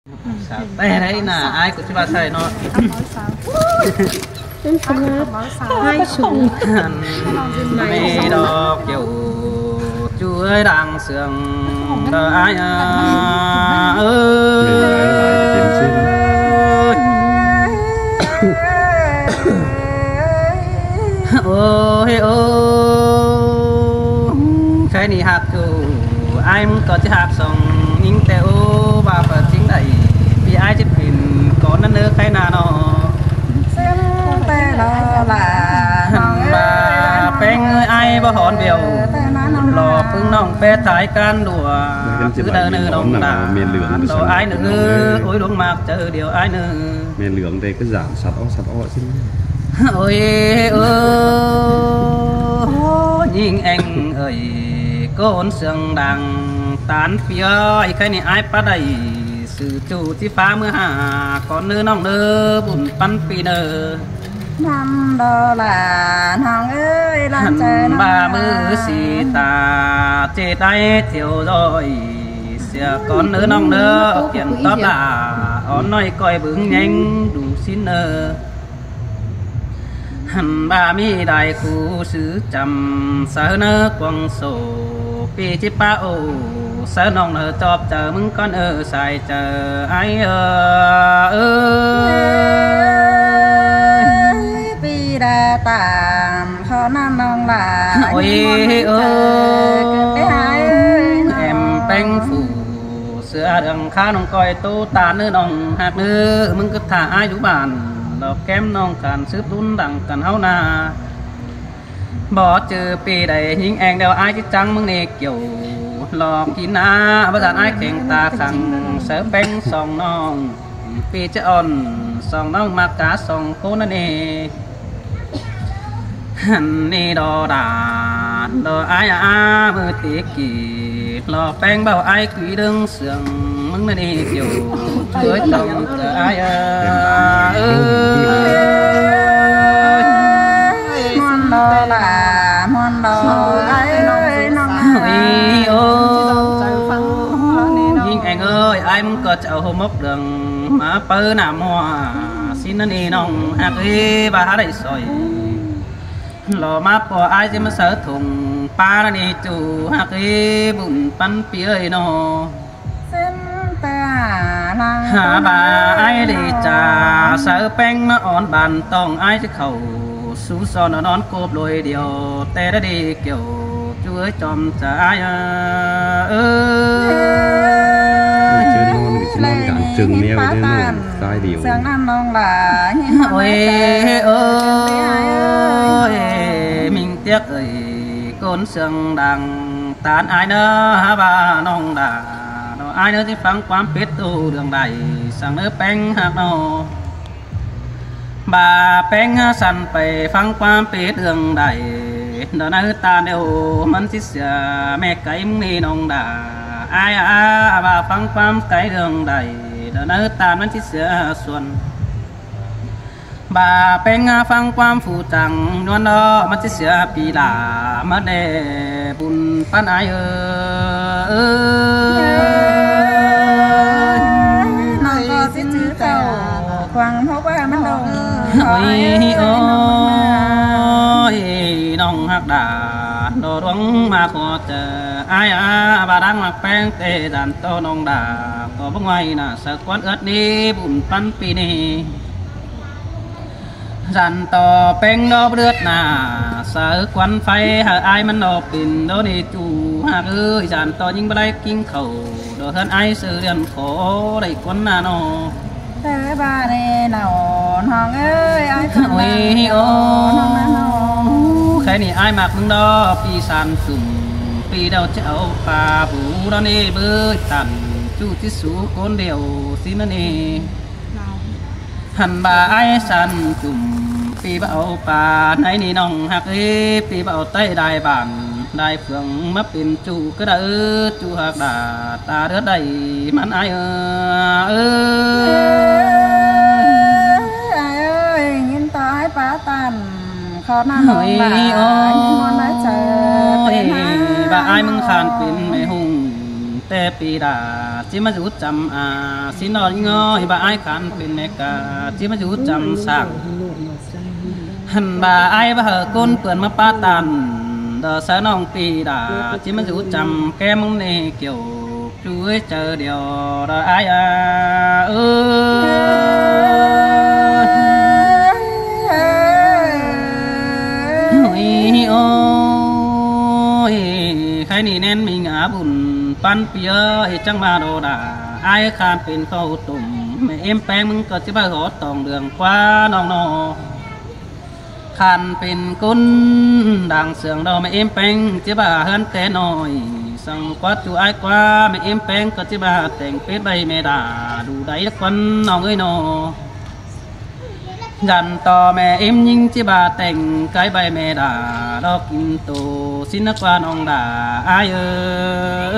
ສາວແຕ່ໃດນະ ອ້າຍກໍຊິວ່າໃສ່ເນາະ ເປັນຜູ້ໃຫ້ສູງ ແມ່ດອກເຈົ້າ ຈວຍດັງເຊື່ອງເດີອ້າຍເອີຍ ໂອ້ຍໂອ້ ໃຄນີ້ຮັກຢູ່ ອ້າຍມັນກໍຈະຮັກສອງຍິງແຕ່ໂອ້ ວ່າປະຈິງໃດ ພີ່ອ້າຍຈະເປັນກ່ອນນັ້ນເດີໃຄນາເນາະ ແຕ່ລະລາ ວ່າແປ້ງເອີຍອ້າຍບໍ່ຮອນແວວ ຫຼໍ່ເພິ່ງນ້ອງແປດທ້າຍການດ້ວຍ ຄືເດີເນີນ້ອງດາ ໂຕອ້າຍເນີ ໂອ້ຍ ດວງມັກເຈີດຽວອ້າຍເນີ ແມ່ເຫຼືອງແຕ່ກໍຢານສັດອອກສັດອອກຊິ ໂອ້ຍເອີຍ ຍິງແອງເອີຍ ໂກນເຊື່ອງດັງ ຕານເປີຍ ໃຄນີ້ອ້າຍປາໄດ້ ຊື່ຈູຈິຟ້າເມືອຫາ ກ່ອນເນີນ້ອງເນີ ບຸນປັນປີເນີ ນຳດອລາ ນ້ອງເອີຍ ລານໃຈນ້ອງ ວ່າມືສີຕາ ເຈໄດ້ທ່ຽວລອຍ ເສຍກ່ອນເນີນ້ອງເນີ ກຽນຕອບລາ ອ່ອນນ້ອຍກ້ອຍບຶງແຍງດູຊິນເນີ ຫັ້ນວ່າມີໄດ້ຄູ່ຊື່ຈຳ ເສີເນີກວາງໂສ ປີຈິປາໂອ ເສີນ້ອງເນີ ຈອບເຈີມຶງກ່ອນເອີ ສາຍເຈີອ້າຍເອີຍ ເອີຍ ປີດາຕາມ ຂໍນຳນ້ອງຫຼາ ໂອ້ຍເອີຍ ແອມແປ້ງຟູ ເສືອເລື່ອງຂານ້ອງກ້ອຍໂຕຕາເນີ ນ້ອງຮັກເນີ ມຶງກຶດຖ້າອ້າຍຢູ່ບ້ານ ດອກແກ້ມນ້ອງການສືບລຸນດັງກັນເຮົານາ ບໍ່ຈື່ປີໃດ ຍິງແອງດຽວອ້າຍຈິດຈັງ ມຶງເນກຽວ ຫຼອກກິນນາ ບໍ່ສານອ້າຍແຂງຕາຂັງ ເສີແປ້ງສອງນ້ອງ ປີຈະອ່ອນສອງນ້ອງ ມັກກາສອງຄົນນັ້ນເອ ຫັ້ນນີ້ດອດາ ດອອ້າຍອາ ມືຕີກີ ຫຼໍ່ແປ້ງເບົາອ້າຍກຸຍເດີງເຊື່ອງ ມຶງນັ້ນເອກຽວ ຊ່ວຍຕ້ອງເຈີອ້າຍເອີຍ ມ່ວນດອລາ ມ່ວນດອອ້າຍເອີຍ ນ້ອງເອີຍ ໂອ້ຍ ຍິງແອງເອີຍ ອ້າຍມຶງກໍຈະເອົາຫົວໝົກເລື່ອງ ມາເປີໜ້າມົວ ຊິນະນີນ້ອງຮັກເອີຍ ບາຫາໄດ້ສອຍ ລໍມາປົວອ້າຍຊິມາເສີຖົງ ປານະນີຈູຮັກເອີຍ ບຸນປັນປີເອີຍນໍ ເສັ້ນຕາຫາບາອ້າຍເດຈາ ເສີແປ້ງມາອ່ອນບານຕ້ອງ ອ້າຍຈະເຂົ້າສູ່ສອນນອນໂກບໂດຍດຽວ ແຕ່ລະດີກ່ຽວ ຈວຍຈອມຈາຍເອີຍ ເອີຍ ຈະນອນກໍຈະນອນກາງເຈິງແນວເດີ ສາຍດຽວ ເຊື່ອງນຳນ້ອງຫຼາຍ ໂອ້ຍເອີຍ ມິງຕຽກເອີຍ ໂກນເຊື່ອງດັງ ຕານອ້າຍເນີ ຫາວ່ານ້ອງດາ ນ້ອງອ້າຍເນີ ຊິຟັງຄວາມເປັດໂຕເລື່ອງໃດ ສັງເນີແປ້ງຮັກນ້ອງ ບາແປ້ງສັນໄປຟັງຄວາມເປັດເລື່ອງໃດ ດອນາຮືຕາແນວມັນຊິເສຍແມ່ໄກ່ມຶງນີ້ນ້ອງດາ ອ້າຍອາ ບາຟັງຄວາມໄກ່ເລື່ອງໃດ ດອນາຮືຕາມັນຊິເສຍສ່ວນ ບາແປ້ງຟັງຄວາມຜູ້ຈັງນວນເນາະ ມັນຊິເສຍປີຫຼາມາແດ່ບຸນປັນອ້າຍເອີຍ ນ້ອງກໍຊິຈື່ເຈົ້າ ຂວາງຫົວວ່າມັນດົງ ໂອ້ຍ ໂອ້ຍ ນ້ອງຮັກດາ ດອດວງມາຂໍເຈີ ອ້າຍອາ ບາດັງມັກແປ້ງເຕດານຕໍ່ນ້ອງດາ ກໍບໍ່ໄຫວນະ ສະກວນເອີດນີ້ບຸນປັນປີນີ້ ສັນຕໍ່ແປ້ງດອກເລືອດໜ້າ ເສີຄວັນໄຟໃຫ້ອ້າຍມັນດອກປິ່ນໂດນີຈູຮັກເອີຍ ສັນຕໍ່ຍິງບໍ່ໄດ້ກິນເຂົ້າ ດອກເຮືອນອ້າຍເສືອເດືອນຂໍໄດ້ຄວັນໜ້ານອ ແຕ່ບາດນີ້ເນາະ ນ້ອງເອີຍ ອ້າຍຈັງ ໂອ້ຍ ໂອ້ ນ້ອງນະເນາະ ແຄ່ນີ້ອ້າຍມັກມຶງດອກ ປີສັນຈຸ່ມ ປີດຽວຈະເອົາປາບູດອນີ້ເບີຍຕັນ ຈູຊິສູຄົນດຽວຊິນະນີ້ ຫັ້ນບາອ້າຍສັນຈຸ່ມ ປີບໍ່ເອົາປາໃນນີ້ນ້ອງຮັກເອີຍ ປີບໍ່ເອົາໄຕ້ດາຍບ້ານດາຍເຟືອງ ມາເປັນຈູກະດາເອີ ຈູຮັກດາ ຕາເລືອດໄດ້ມັນອ້າຍເອີຍ ເອີຍ ອ້າຍເອີຍ ຍິນຕາອ້າຍປາຕັນ ຂໍນະນ້ອງຫຼາຍ ໂອ້ຍ ຍິນມ່ວນໃນໃຈ ໂອ້ຍ ເປັນຫາ ບາອ້າຍມຶງຄານເປັນແມ່ຮຸ່ງ ແຕ່ປີດາ ຊິມາຢູ່ຈຳອາ ຊິນອນງໍ ເຫັນວ່າອ້າຍຄັນເປັນແມ່ກາ ຊິມາຢູ່ຈຳສ້າງ ຫັ້ນວ່າອ້າຍວ່າເຮີ້ ຄົນເປື້ອນມາປະຕັນ ດອກສາວນ້ອງປີດາ ຊິມາຢູ່ຈຳແກ້ມເນກຽວ ຢູ່ເອີຍເຈີດຽວດອກອ້າຍອາ ເອີຍ ໂອ້ຍ ໂອ້ຍ ໃຄນີ້ແໜ້ນມີງາບຸນ ປັນປີເອີຍ ຈັ່ງມາໂດດາ ອ້າຍຄານເປັນເຂົ້າຕົ້ມ ແມ່ເອັມແປ້ງ ມຶງກໍຊິໄປຫອດຕອງເດືອງກວ່ານ້ອງນໍ ຄັນເປັນຄົນດັງເຊື່ອງດອກ ແມ່ເອັມແປ້ງ ຊິວ່າເຮືອນແຕ່ນ້ອຍ ສັງກວາດຈູອ້າຍກວ່າ ແມ່ເອັມແປ້ງ ກໍຊິວ່າແຕ່ງເປັດໄວ້ແມ່ດາ ດູໄດ້ລະຄວັນນ້ອງເອີຍນໍ ຢັນຕໍ່ແມ່ເອັມຍິງ ຊິວ່າແຕ່ງໄກ່ໄວ້ແມ່ດາ ດອກກິນໂຕ ຊິນນະກວ່ານ້ອງດາ ອ້າຍເອີຍ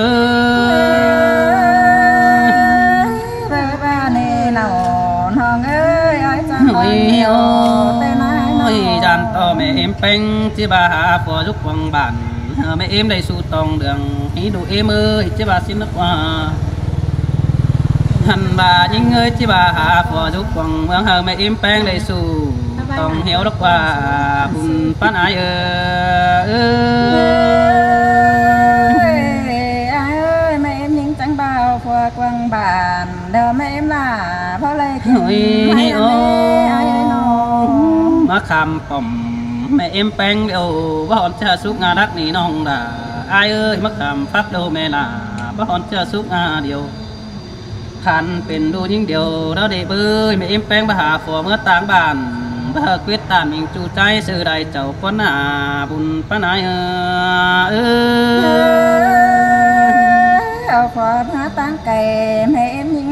ເບີບາເນເນາະ ນ້ອງເອີຍ ອ້າຍຈັງ ໂອ້ຍ ໂອ້ຍ ແຕ່ນາຍເນາະ ຢັນຕໍ່ແມ່ເອັມແປ້ງ ຊິວ່າຫາຜົວຢູ່ກວາງບ້ານ ເອີ ແມ່ເອັມໄດ້ສູ່ຕອງເດືອງ ໃຫ້ດູເອັມເອີຍ ຊິວ່າຊິນນະກວ່າ ຫັ້ນວ່າຍິງເອີຍ ຊິວ່າຫາຜົວຢູ່ກວາງເມືອງ ເອີ ແມ່ເອັມແປ້ງໄດ້ສູ່ ຕ້ອງເຫວດອກວ່າ ບຸນປານອ້າຍເອີຍ ເອີຍ ອ້າຍເອີຍ ແມ່ເອັມຍິງຈັ່ງບ່າວຜົວກວາງບ້ານ ເດີແມ່ເອັມຫຼ້າ ພໍໄດ້ກິນ ໂອ້ຍ ໄມ້ ໂອ້ຍ ເອີຍ ອ້າຍເອີຍນ້ອງ ມະຂາມປ້ອມ ແມ່ເອັມແປ້ງດຽວ ບໍ່ຮອນຈະສຸກງາດັກນີ້ນ້ອງດາ ອ້າຍເອີຍ ມະຂາມຟັກດຽວແມ່ຫຼ້າ ບໍ່ຮອນຈະສຸກງາດຽວ ຄັນເປັນດູຍິງດຽວ ດາວເດເບີຍ ແມ່ເອັມແປ້ງ ໄປຫາຜົວເມືອຕ່າງບ້ານ ເບີກເວດຕານມິງຈູໃຈ ຊື່ໄດ້ເຈົ້າຄວນໜ້າ ບຸນປານອ້າຍເອີຍ ເອີຍ ເອົາຜົວເມືອຕ່າງໄກ ແມ່ເອັມຍິງ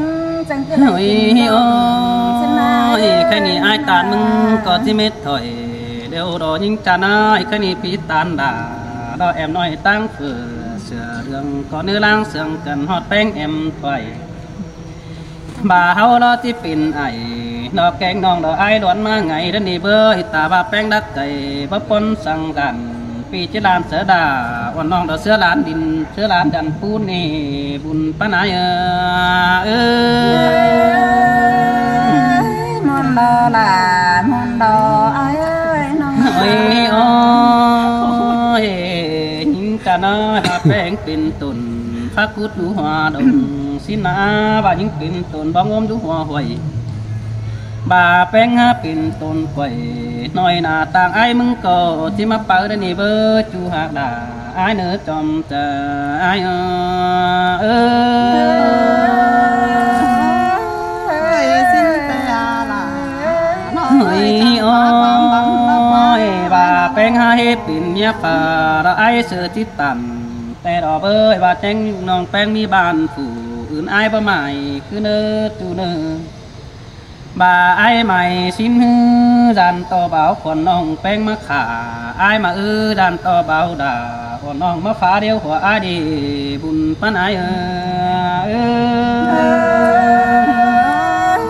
ຈັ່ງຄືໄດ້ກິນ ໂອ້ຍ ໂອ້ຍ ຊິນນາ ໂອ້ຍ ແຄ່ນີ້ອ້າຍຕານມຶງກໍຊິເມັດຖອຍ ດຽວດອກຍິງຈານອ້າຍ ແຄ່ນີ້ປີຕານດາ ດອກແອມນ້ອຍຕັ້ງເຝີ ເສື້ອເຫຼືອງກໍເນື້ອລາງເຊື່ອງກັນ ຮອດແປ້ງແອມໄປ ບ່າເຮົາລອຊິເປັນໄອ ດອກແກງນ້ອງດອກອ້າຍດວນມາໄງ ດຽວນີ້ເບີຍ ຕາວ່າແປ້ງດັກໃຈ ບໍ່ປົນສັງກັນ ປີຈິລານເສືອດາ ອ່ອນນ້ອງດອກເສືອລານດິນ ເສືອລານດັນປູນນີ້ ບຸນປານອ້າຍເອີຍ ເອີຍ ມ່ວນດອກຫຼ້າ ມ່ວນດອກອ້າຍເອີຍ ນ້ອງ ໂອ້ຍ ໂອ້ຍ ຍິງກະນ້ອຍ ດອກແປ້ງເປັນຕົ້ນ ຜັກກຸດຢູ່ຫົວດົງ ຊິນນາວ່າຍິງເປັນຕົ້ນ ບໍ່ງົມຢູ່ຫົວຫ້ວຍ ບ່າແປ້ງຫາເປັນຕົ້ນກ້ວຍ ນ້ອຍໜ້າຕ່າງອ້າຍມຶງກໍຊິມາເປີດນີ້ເບີຍ ຈູຮັກດາ ອ້າຍເນີຈອມຈະ ອ້າຍເອີຍ ເອີຍ ຊິນແຕ່ອາລາ ນ້ອງເອີຍ ໂອ້ຍ ບ່າແປ້ງຫາເຮັດເປັນເມຍຝາ ລະອ້າຍເສືອຈິດຕັນ ແຕ່ດອກເບີຍ ວ່າແຈ້ງນ້ອງແປ້ງມີບ້ານຜູ້ອື່ນ ອ້າຍບໍ່ໝາຍຄືເນີຈູເນີ ບ່າອ້າຍໝາຍຊິນຮື ຢ້ານຕໍ່ບ່າວຂວັນນ້ອງແປ້ງມາຂ້າ ອ້າຍມາເອີ ຢ້ານຕໍ່ບ່າວດາ ຂວັນນ້ອງມາຟ້າດຽວຫົວອ້າຍດີ ບຸນປານອ້າຍເອີຍ ເອີ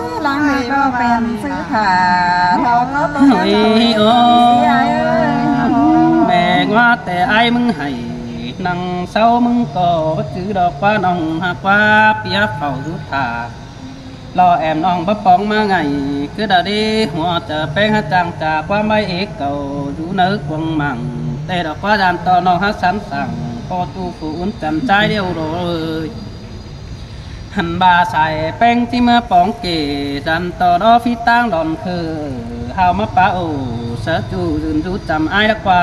ຍ ຫຼັງນີ້ກໍເປັນຊື້ຜ້າ ເຮົາກໍຕ້ອງ ໂອ້ຍ ໂອ້ຍ ແມ່ງວ່າແຕ່ອ້າຍມຶງໃຫ້ ນັ່ງເຊົາມຶງກໍບໍ່ຈື່ດອກວ່ານ້ອງຮັກວ່າ ປຽບເຝົ້າຢູ່ທ່າ ລໍແອມນ້ອງປະປອງມາໄງ ຄືດາເດ ຫົວຈະແປ້ງຫາຈາງຈາກຄວາມໄວເອກເກົ່າ ຢູ່ເນີກວງມັງ ແຕ່ດອກວ່າຢ້ານຕໍ່ນ້ອງຫາສັນສັງ ພໍຕູ້ຜູ້ອຸ່ນຈັນຈາຍດຽວໂດຍ ຫັ້ນບ່າສາຍແປ້ງທີ່ເມືອປອງເກ ຈັນຕໍ່ດອກຟີຕ່າງດອນຄື ເຮົາມາປະໂອ ເສີຈູຢືນຢູ່ຈຳອ້າຍດາກວ່າ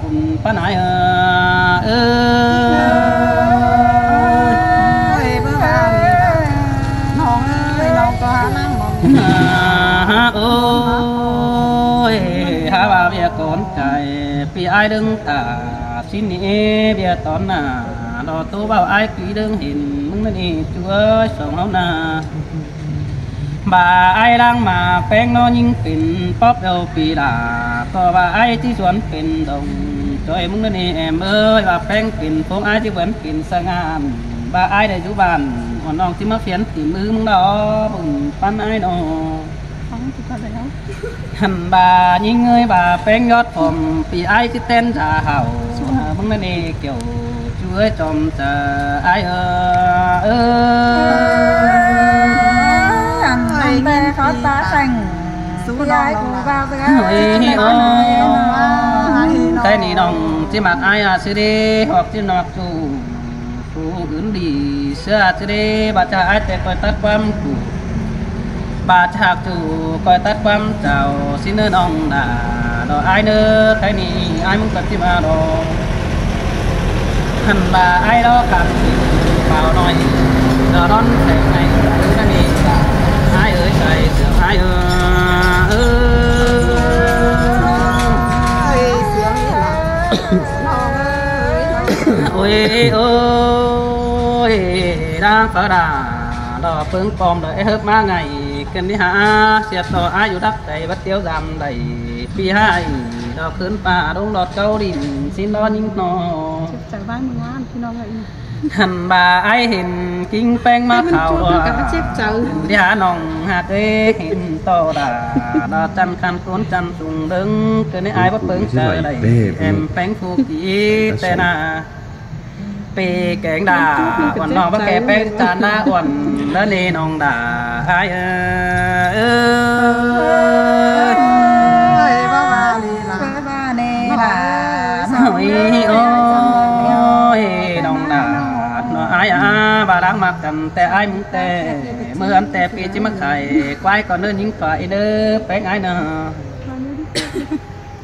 ບຸນປານອ້າຍເອີຍ ເອີຍ ເອີຍ ເບິ່ງອັນນ້ອງເອີຍ ນ້ອງກໍຫານັ່ງມອງ ຫາ ໂອ້ຍ ຫາວ່າເວຍກອນໃຈ ປີອ້າຍດຶງຕາ ຊິນນີ້ເອເບຍຕອນໜ້າ ລໍໂຕເວົ້າອ້າຍກີເດີງເຫັນ ມຶງນັ້ນເອຈວຍສອງເຮົານາ ບ່າອ້າຍລ້າງມາແປ້ງນອນຍິງເປັນ ປອບເອົາປີດາ ກໍວ່າອ້າຍທີ່ສວນເປັນດົງ ຈອຍມຶງນັ້ນເອແອມເອີຍ ວ່າແປ້ງເປັນພວງອ້າຍທີ່ເຫມືອນເປັນສະຫງ່າ ບ່າອ້າຍໄດ້ຢູ່ບ້ານ ອ່ອນນ້ອງທີ່ມາພຽນຕີມືມຶງດອກ ບຸນປັນອ້າຍນ້ອງ ຟັງຄືກັນແລ້ວ ຫັ້ນບ່າຍິງເອີຍ ບ່າແປ້ງຍອດຜອມ ປີອ້າຍຊິແຕ່ນຈາເຮົາ ເບິ່ງນະເນກຽວ ຈູ ເອີຍ ຈອມຈາອ້າຍເອີຍ ເອີຍ ອັນນັ້ນແຕ່ຂໍຕາແຂງ ສູ່ຍາຍກູບ່າວເອີຍ ໂອ້ຍ ແຕ່ນີ້ນ້ອງຊິມັກອ້າຍອາຊິເດ ຮອກຊິນອກສູ່ ຜູ້ອື່ນດີເຊື່ອຊິເດ ບາດຈະອ້າຍແຕ່ກອຍຕັດຄວາມກູ ບາດຈະຫາກຈູກອຍຕັດຄວາມເຈົ້າ ຊິເນີນ້ອງດາດອກອ້າຍເນີ ໄຄນີ້ອ້າຍມຶງກໍຊິມາດອກ ຫັ້ນວ່າອ້າຍລໍຄັນບ່າວນ້ອຍ ດອນແສງໃນໃຈນັ້ນເອງ ອ້າຍເອີຍ ໃຈເສືອອ້າຍເອີຍ ເອີ ໂອ້ຍ ໂອ້ຍ ດາງຟ້າດາ ດອກເປິງປອມ ດອກເອີເຮີບມາໄງ ຂຶ້ນໄດ້ຫາ ສຽບຕໍ່ອາຍຸດັກໃດ ບັດດຽວຢາມໃດ ປີຫາຍ ດອກຂຶ້ນປ່າ ລົງດອດເກົາດິນ ຊິນດອນຍິງນອ ເຈັບໃຈໄວ້ມື້ວານ ພີ່ນ້ອງເອີຍ ຫັ້ນວ່າອ້າຍເຫັນກິ່ງແປ້ງມາຂາວດວງ ເຈັບໃຈ ດຽວນ້ອງຫາກເອີຍ ເຫັນຕໍ່ດາ ດອກຈັນຄັນໂກນຈັນສູງເດີງ ເກີດໃນອ້າຍບໍ່ເປິງໃຈໃດ ແອມແປ້ງຜູ້ກີແຕ່ໜ້າ ເປແກງດາ ອ່ອນນ້ອງບໍ່ແກ່ແປ້ງຈານດາ ອ່ອນເດີເນນ້ອງດາ ອ້າຍເອີຍ ເອີຍ ເອີຍ ບໍ່ວ່າເນລາ ບໍ່ວ່າເນລາ ໂອ້ຍ ໂອ້ຍ ນ້ອງດາ ນ້ອງອ້າຍອາ ບາລັງມັກກັນແຕ່ອ້າຍມຶງແຕ່ ເມື່ອອັນແຕ່ປີຈິມາຂາຍ ຄວາຍກໍເນີຍິງຂວາຍເດີ ແປ້ງອ້າຍເນີ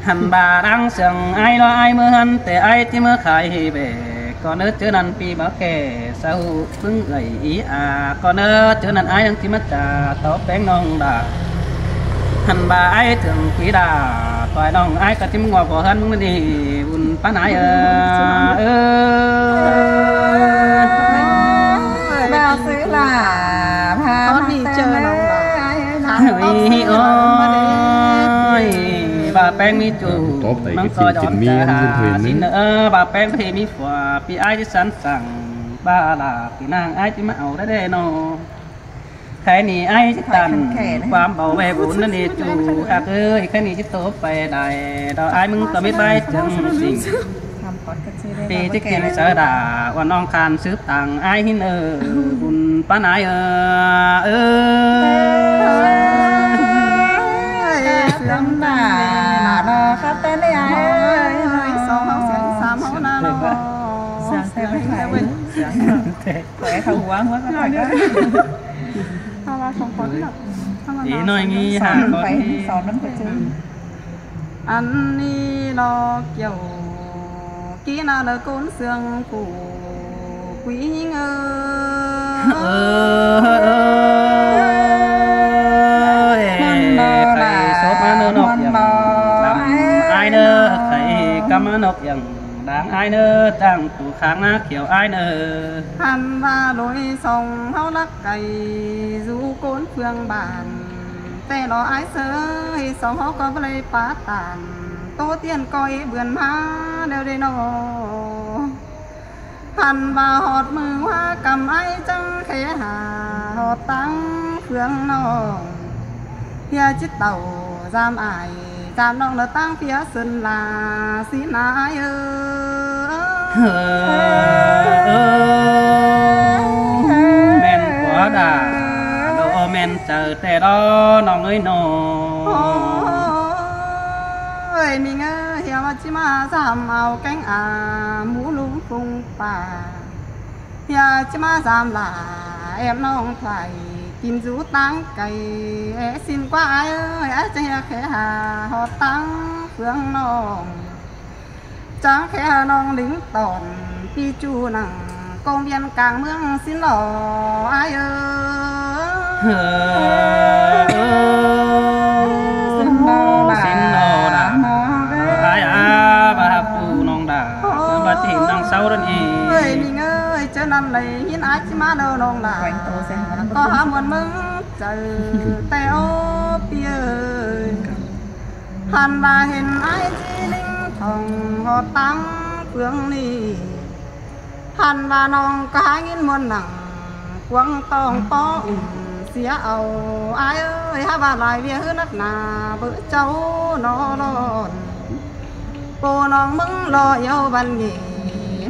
ຫັ້ນບາດາງເຊື່ອງອ້າຍລະອ້າຍເມືອນ ແຕ່ອ້າຍທີ່ເມືອຂາຍເບ ກໍເນີເຈີນັ້ນປີບໍ່ແກ່ເຊົາເພິ່ງເອື້ອຍອີອາ ກໍເນີເຈີນັ້ນອ້າຍຍັງທີ່ມາຈາຕອບແປງນ້ອງດາ ຫັ້ນບາອ້າຍເຖິງປີດາ ຕ່ອຍນ້ອງອ້າຍກໍທີ່ມາງົວພໍ່ເຮືອນມື້ນີ້ບຸນປານອ້າຍເອີ ເອີ ບ່າວເສືອຫຼ້າ ພາມາແຕ່ເດີ ໂອ້ຍ ໂອ້ຍ ບ່າວແປງມີຈູ ມັນກໍຍ້ອນຈະຫາຊິນເອີ ບ່າວແປງເພມີຜົວ ປີອ້າຍທີ່ສັນສັ່ງ ບ່າວຫຼ້າປີນາງອ້າຍທີ່ມາເອົາໄດ້ເດເນາະ ໃຄນີ້ອ້າຍຊິຕັນ ຄວາມເບົາແວ່ບຸນນັ້ນເອຈູ ຮັກເອີຍ ໃຄນີ້ຊິໂຕໄປໄດ້ ດອກອ້າຍມຶງກໍມີໄປເຖິງສິ່ງ ປີຈິກກິນເສີດາ ວ່ານ້ອງຄານສືບຕັ້ງອ້າຍຫີນເອີ ບຸນປານອ້າຍເອີ ເອີ ເອີ ເຊື່ອມຕາເນາະ ຄັບແຕ່ນີ້ອ້າຍເອີຍ ສອງເຮົາສຽງສາມເຮົານາເນາະ ສຽງແທ້ເວີຍ ສຽງແທ້ເວີຍ ຂໍໃຫ້ເຂົາຫົວ ຫົວກໍໄດ້ ເຮົາວ່າສອງຄົນເນາະ ເຮົາວ່າ ດີໜ້ອຍມີຫ້າຄົນ ໄປສອນນຳກໍເຈີ ອັນນີ້ດອກກ່ຽວ ກີນາເລີໂກນເຊື່ອງຜູ້ຜູ້ຍິງເອີ ເອີ ເອີ ເອີ ໄຂ່ສົບມາເນີນອກຢ່າງດຳອ້າຍເນີ ໄຂ່ກຳມານອກຢ່າງດ່າງອ້າຍເນີ ຕັ້ງ ຜູ້ຂ້າງໜ້າຂຽວອ້າຍເນີ ຫັ້ນວ່າໂດຍສອງເຮົາລັກໄກ່ ຢູ່ໂກນເຟືອງບ້ານ ແຕ່ລໍອ້າຍເຊີຍ ສອງເຮົາກໍບໍ່ໄດ້ປາຕານ ໂຕຕຽນກໍເອເບືອນມາແລ້ວເດເນາະ ຫັ້ນວ່າຮອດມື້ວ່າກຳອ້າຍຈັ່ງແຄ່ຫາ ຮອດຕັ້ງເຟືອງນ້ອງ ເພຍຈິດເຕົ້າ ຈາມອ້າຍ ຈາມນ້ອງ ແລ້ວຕັ້ງເພຍເຊີນລາ ສີນາອ້າຍເອີ ເອີ ເອີ ແມ່ນກວ່າດາ ດອກແມ່ນເຈີແຕ່ດອກນ້ອງເອີຍນ້ອງ ໂອ້ຍ ມີເງິນເຮຍວ່າຊິມາສາມເອົາແກງອາ ໝູລຸງປຸງປ່າ ເຮຍຊິມາສາມຫຼ້າ ແອບນ້ອງໄຜ ກິນຢູ່ຕ່າງໄກ ແອຊິນກວ່າອ້າຍເອີຍ ອ້າຍຈະເຮຍແຄ່ຫາ ຮອດຕັ້ງເຟືອງນ້ອງ ຈາງແຄ່ນ້ອງລິງຕອນ ປີຈູນັ່ງ ກົງວຽນກາງເມືອງສິນຫຼໍອ້າຍເອີ ເອີ ສິນຫຼໍດາ ອ້າຍອາ ບາບປູນ້ອງດາ ເພິ່ນວ່າຊິເຫັນນາງເຊົານັ້ນເອ ເອີຍ ນີ້ເອີຍ ເຈົ້ານັ້ນໄດ້ຍິນອ້າຍຊິມາແລ້ວນ້ອງດາ ກໍຫາມ່ວນເມືອງໃຈ ແຕ່ໂອ ປີເອີຍ ຫັ້ນວ່າເຫັນອ້າຍຈີລິງທ່ອງ ຮອດຕັ້ງເຟືອງນີ້ ຫັ້ນວ່ານ້ອງກະຫາຍິນມ່ວນໜັງ ກວາງຕ້ອງປໍອຸ້ມເສຍເອົາ ອ້າຍເອີຍ ຫາວ່າຫຼາຍເວຍຮືນັກໜາ ເບີເຈົ້າໜໍລອນ ໂປນ້ອງມຶງລໍຢຽວບັນເຫງ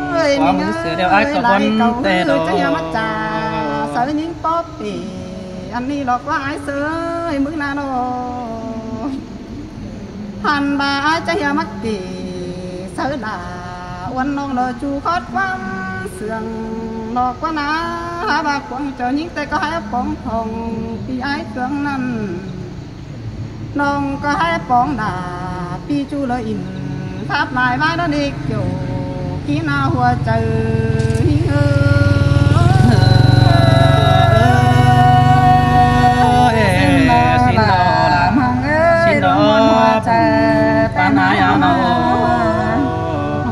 ເອີຍ ຄວາມຮູ້ສຶກດຽວອ້າຍກໍບໍ່ແຕ່ດອກ ເຈົ້າຢ່າມາຈາ ສາວຍິງປອບປີ ອັນນີ້ຫຼອກວ່າອ້າຍເຊີຍ ມຶງນານ້ອງ ຫັ້ນວ່າອ້າຍຈະຢ່າມາເກ ເຊີຍຫຼ້າ ອວນນ້ອງລອຈູຄອດຄວາມເຊື່ອງ ຫຼອກວ່ານາ ຫາວ່າຂວາງເຈົ້າຍິງ ແຕ່ກໍໃຫ້ປອງຂອງ ປີອ້າຍເຄື່ອງນັ້ນ ນ້ອງກໍໃຫ້ປອງດາ ປີຈູລະອິນ ທັບຫຼາຍວ່ານະເນກໂຈ ກີໜ້າຫົວໃຈ ເຮີ ເອີຍ ສິນດອລະ ສິນດອລະ ສິນດອລະ ປານາຍອານອ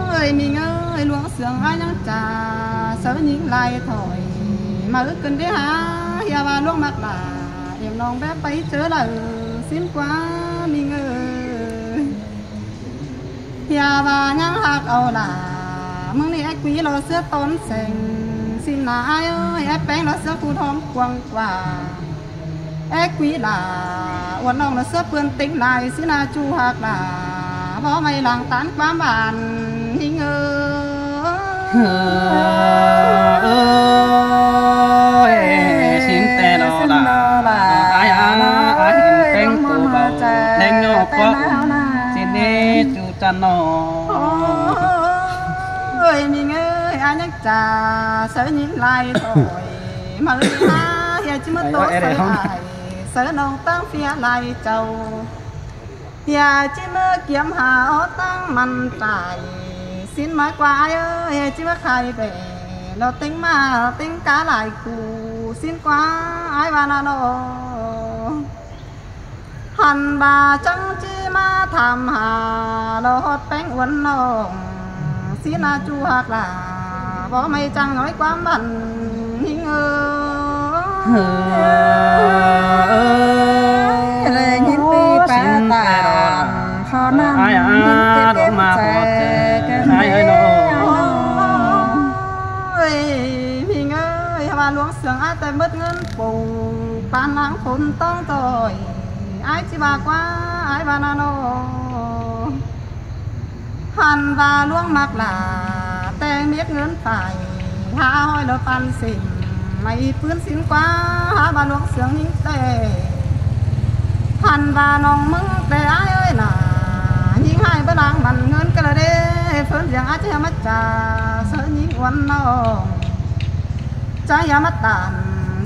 ເອີຍ ມິງເອີຍ ຫຼວງເຊື່ອງອາຍັງຈາ ເຊີຍຍິງຫຼາຍຖອຍ ມາເອີ້ນເດີຫາ ຢ່າວ່າຫຼວງມັກຫຼາ ເອັມນ້ອງແບບໄປເຈີລະ ສິນກວ່າມິງເອີຍ ຢ່າວ່າຍັງຮັກເອົາຫຼ້າ ມື້ນີ້ໄອ້ກຸຍລໍເສືອຕອນແສງ ສິນນາອ້າຍເອີຍ ໄອ້ແປ້ງລໍເສືອຄູທອງກວ້າງກວ່າ ໄອ້ກຸຍຫຼ້າ ອວນນ້ອງລໍເສືອເປື້ອນເຕັງຫຼາຍ ສິນນາຈູຮັກຫຼ້າ ບໍ່ໄມ່ຫຼັງຕານຄວາມຫວານ ຍິງເອີຍ ເອີຍ ສິນແຕ່ລະລະ ອ້າຍອາ ອ້າຍເຫັນແປ້ງໂຕເບົາ ແດງຍໍເກາະ ສິນນີ້ຈູຈັນນໍ ເອີຍ ມິງເອີຍ ອາຍັງຈາ ເຊີຍຍິງຫຼາຍຖອຍ ມາເອີຍຫາ ເຮຍຈິມາໂຕເຊີຍອ້າຍ ເຊີຍນ້ອງຕັ້ງເຟຍຫຼາຍເຈົ້າ ເຮຍຈິມາກຽມຫາ ອໍ ຕັ້ງມັນຕາຍ ສິນມາກວ່າອ້າຍເອີຍ ເຮຍຈິມາຂາຍແບ ລໍເຕັງມາເຕັງກາຫຼາຍຄູ່ ສິນກວ່າອ້າຍວ່ານະນ້ອງ ຫັ້ນວ່າຈັ່ງຈິມາຖາມຫາ ລໍຮອດແປ້ງອວນນ້ອງ ສິນນາຈູຮັກຫຼ້າ ບໍ່ໄມ່ຈັ່ງນ້ອຍຄວາມຫວັນ ຍິງເອີຍ ເອີຍ ແລຍິນດີປາຕາ ຂໍນຳ ອ້າຍອາ ລູກມາຂໍແຈ ອ້າຍເອີຍນ້ອງ ເອີຍ ພິງເອີຍ ວ່າຫຼວງເຊື່ອງອາ ແຕ່ໝົດເງິນປູ ປານນາງຝົນຕ້ອງຕ້ອຍ ອ້າຍຊິວ່າກວ່າ ອ້າຍວ່ານະນ້ອງ ຫັ້ນວ່າຫຼວງມັກຫຼ້າ ແຕ່ເມັດເງິນໄປ ຫ້າຮ້ອຍລະປັນເຊັນ ໄມ້ປືນສິນກວ່າ ຫາວ່າຫຼວງເຊື່ອງຍິງແຕ່ ຫັ້ນວ່ານ້ອງມຶງແຕ່ອ້າຍເອີຍນາ ຍິງໃຫ້ບໍ່ລ້າງມັນເງິນກະລະເດ ເພິ່ນຫວຽງອາດຈະມາຈາ ເຊີຍຍິງອວນນ້ອງ ຈະຢ່າມາຕ້ານ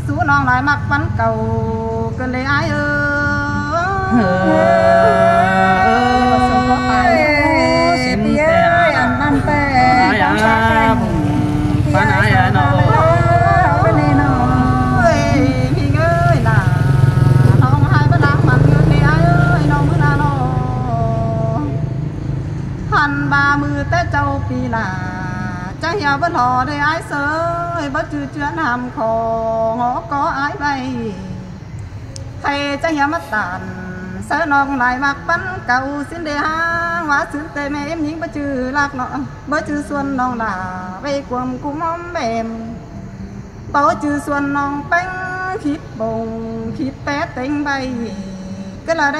ສູ້ນ້ອງຫຼາຍມັກປັນເກົ່າ ເກີນເດອ້າຍເອີຍ ເອີຍ ສິນແຕ່ ອັນນັ້ນແຕ່ ອ້າຍອາ ປັນອ້າຍອານ້ອງ ເອີຍ ພີ່ເອີຍຫຼ້າ ນ້ອງໃຫ້ບໍ່ລ້າງມັນເງິນເດອ້າຍເອີຍ ນ້ອງມື້ໜ້ານ້ອງ ຫັ້ນວ່າມື້ແຕ່ເຈົ້າປີຫຼ້າ ຈະເຫຍບໍ່ຫຼໍ່ເດອ້າຍເຊີຍ ບໍ່ຈື່ເຈື່ອນຫ້າມຂໍ ຫໍກໍອ້າຍໄວ້ ໃຜຈະເຫຍມາຕ້ານ ເຊີຍນ້ອງຫຼາຍມັກປັນເກົ່າ ສິນເດຫ້າງວ່າຊື່ນແຕ່ແມ່ເອັມຍິງ ບໍ່ຈື່ລັກເນາະ ບໍ່ຈື່ຊວນນ້ອງຫຼ້າ ໄວ້ກວມກຸມອ້ອມແບມ ເປົາຈື່ຊວນນ້ອງແປ້ງ ຄິດບົງ ຄິດແປເຕັງໃບ ກະລະເດ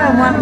ມ່ວນ